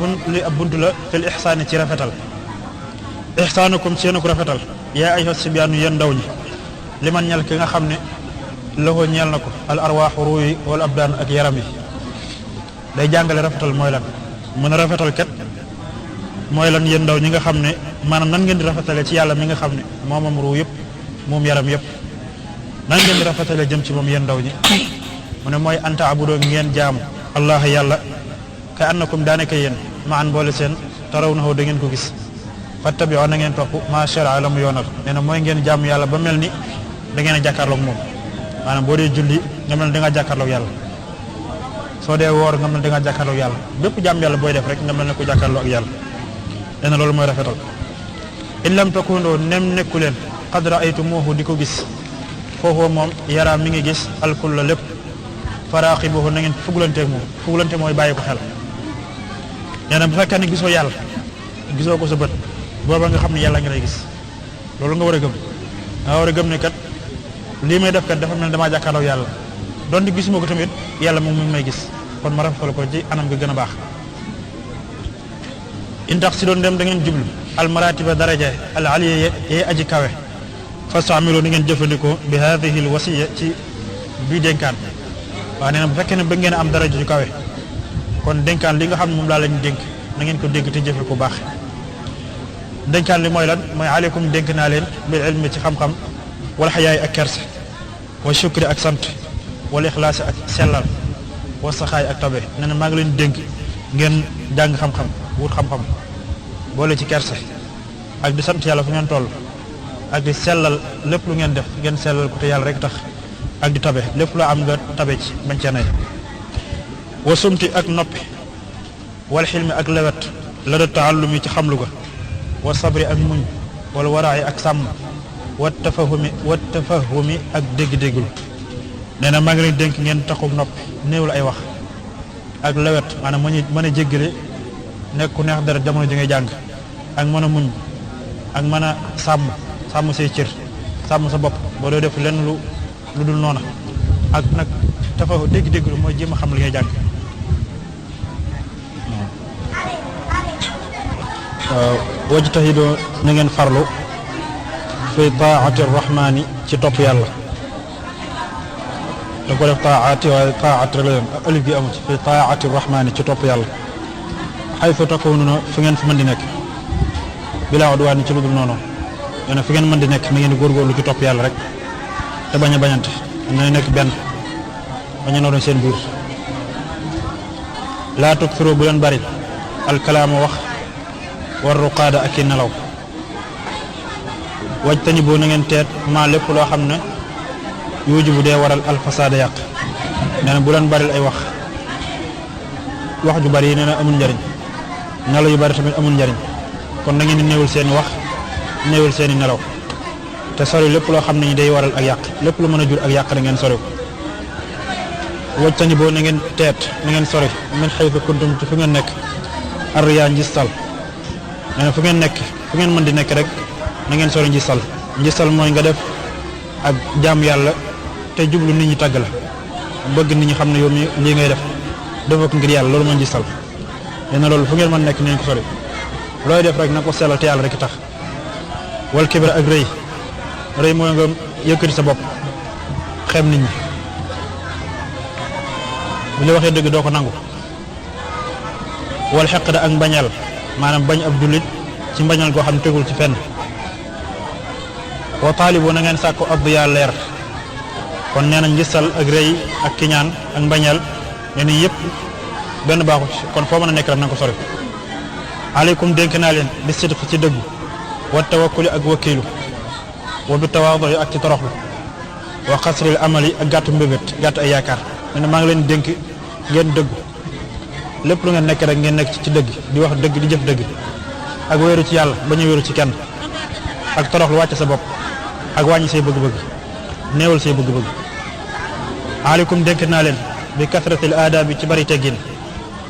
baabun li ab bunt la fil ixsaani ci rafetal ixsaanukum seenu ko rafetal yaa ayyuha sibyaanu yéen ndaw ñi li man ñel ki nga xam ne loxo ñeel na ko al arwaaxu ruu yi wala abdaan ak yaram yi day jàngale rafetal mooy lan mën a rafetal kat mooy lan yéen ndaw ñi nga xam ne maanaam nan ngeen di rafetale ci yàlla mi nga xam ne moomam ruu yëpp moom yaram yëpp nan ngeen di rafetale jëm ci moom yéen ndaw ñi mu ne mooy anta abudoo ngeen jaamu allah yàlla ka annakum daanaka yéen ma an boole seen taraw na da ngeen ko gis fattabi'u na ngeen topp ma shara'a la mu yoonal nee na mooy ngeen jaamu yàlla ba mel ni da ngeen a jàkkaarloog moom maanaam boo dee julli nga mel ne da ngaa jàkkaarloog yàlla soo dee woor nga mel ne da ngaa jàkkaarloog yàlla bépp jaam yàlla booy def rek nga mel ne ko jàkkaarloog ak yàlla nee na loolu mooy rafetal in lam takunu nem nekku leen qad ra'aytumuhu di ko gis foofu moom yaraa mi ngi gis alkul la lépp faraaqibuhu na ngeen fugulanteeg moom fugulante mooy bàyyi ko xel nee na bu fekkee ne gisoo yàlla gisoo ko sa bët booba nga xam ne yàlla nga lay gis loolu nga war a gëm nga war a gëm ne kat lii may def kat dafa mel ne damaa jàkkaarloo yàlla donte gisuma ko tamit yàlla moom mi ngi may gis kon ma rafetal ko ci anam nga gën a baax in tax si doon dem da ngeen jublu almaratiba daraja al aliya yee aji kawe fastaamilu ni ngeen jëfandikoo bi hadihi al wasiya ci bii dénkaan waaw nee na bu fekkee ne ba ngeen am daraja ju kawe kon dénkaan li nga xam ne moom laa lañu dénk na ngeen ko dégg te jëfe ko baax dénkaan li mooy lan mooy aleykum dénk naa leen bil ilmi ci xam-xam wala xayaay ak kerse wa shukri ak sant wala ixlaasi ak sellal wa saxaay ak tabe nee na maa ngi leen dénk ngeen jàng xam-xam wut xam-xam boole ci kerse ak di sant yàlla fu ngeen toll ak di sellal lépp lu ngeen def ngeen sellal ko te yàlla rek tax ak di tabe lépp lu am nga tabe ci bañ cee nay wa sumti ak noppi wal xilmi ak lewet la da taallumi ci xamlu ga wa sabri ak muñ wala waraayi ak sàmm wa tafahumi ak dégg-déggul nee na maa ngi leen dénk ngeen taxub noppi néewul ay wax ak lewet maanaam mën a jéggale nekk ku neex dara jamono ji ngay jàng ak mën a muñ ak mën a sàmm say cër sàmm sa bopp boo doo def lenn lu dul noona ak nag tafa dégg-déggul mooy jéem a xam li ngay jàng wajtahidu na ngeen farlu fi taati rahmaani ci topp yàlla da ko def taati waaye taat rek la yoon alif gi amu ci fi taati rahmaani ci topp yàlla xaytu takununa fi ngeen fi mën di nekk bilaa udwaan ci lu dul noonu nee na fi ngeen mën di nekk na ngeen di góorgóorlu ci topp yàlla rek te bañ a bañante na nekk benn bañ a noonu seen biir laa tuksiru bu leen bari alkalaama wax war ruqaada ak i nelaw wajtani boo na ngeen teet maa lépp loo xam ne yuuju bu dee waral alfasaada yàq nee na bu leen baril ay wax ju bari yi nee na amul njariñ nelaw yu bari tamit amul njariñ kon na ngeen di néewul seeni wax néewul seeni nelaw te sori lépp loo xam ne ni day waral ak yàq lépp lu mën a jur ak yàq na ngeen sori ko wajtani boo na ngeen teet na ngeen sori min xaytu kuntum ci fu ngeen nekk arriyaa njistal nee na fu ngeen nekk fu ngeen mën di nekk rek na ngeen sori njistal mooy nga def ak jaam yàlla te jublu nit ñi tàgg la bëgg nit ñi xam ne yow mi lii ngay def defoo ko ngir yàlla loolu mooy njistal nee na loolu fu ngeen mën nekk nañ ko sori looy def rek na ko sellal te yàlla rek tax wal kibra ak rëy mooy nga yëkkati sa bopp xeeb nit ñi bu la waxee dëgg doo ko nangu wal xeq da ak mbañal maanaam bañ ab jullit ci mbañal goo xam ne tegul ci fenn wa taalibu na ngeen sàkku ab yaa leer kon nee na ngistal ak rëy ak kiñaan ak mbañal nee na yëpp benn baaxu ci kon foo mën a nekk rek na nga ko sori aleykum dénk naa leen bi sidq ci dëggu wa tawakkuli ak wakkiilu wa bi tawaadu ak ci toroxlu wa xasril amali ak gàttu mbébét gàttu ay yaakaar nee na maa ngi leen dénk ngeen dëggu lépp lu ngeen nekk rek ngeen nekk ci dëgg di wax dëgg di jëf dëgg ak wéeru ci yàlla bañ a wéeru ci kenn ak toroxlu wàcce sa bopp ak wàññi say bëgg-bëgg néewal say bëgg-bëgg aleykum dénk naa leen bi kasratil aadaabi ci bari teggin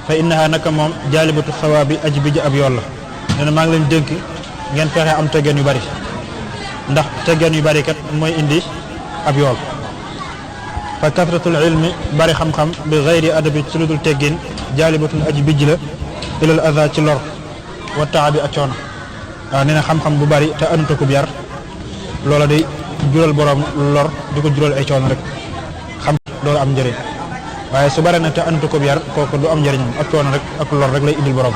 fa innaha naka moom jaalibatu sawaabi aji bi ab yool la nee na maa ngi leen dénk ngeen fexe am teggin yu bari ndax teggin yu bari kat mooy indi ab yool fa kasratul ilmi bari xam-xam bi gayri adabi ci lu dul teggin jaalibatul aji bijj la ilal adha ci lor wa taabi ak coono waaw nee na xam-xam bu bari te anuta ko yar loola day jural borom lor di ko jural ay coono rek xam loolu am njëriñ waaye su bare na te anuta ko yar kooku du am njëriñ ak coono rek ak lor rek lay indil borom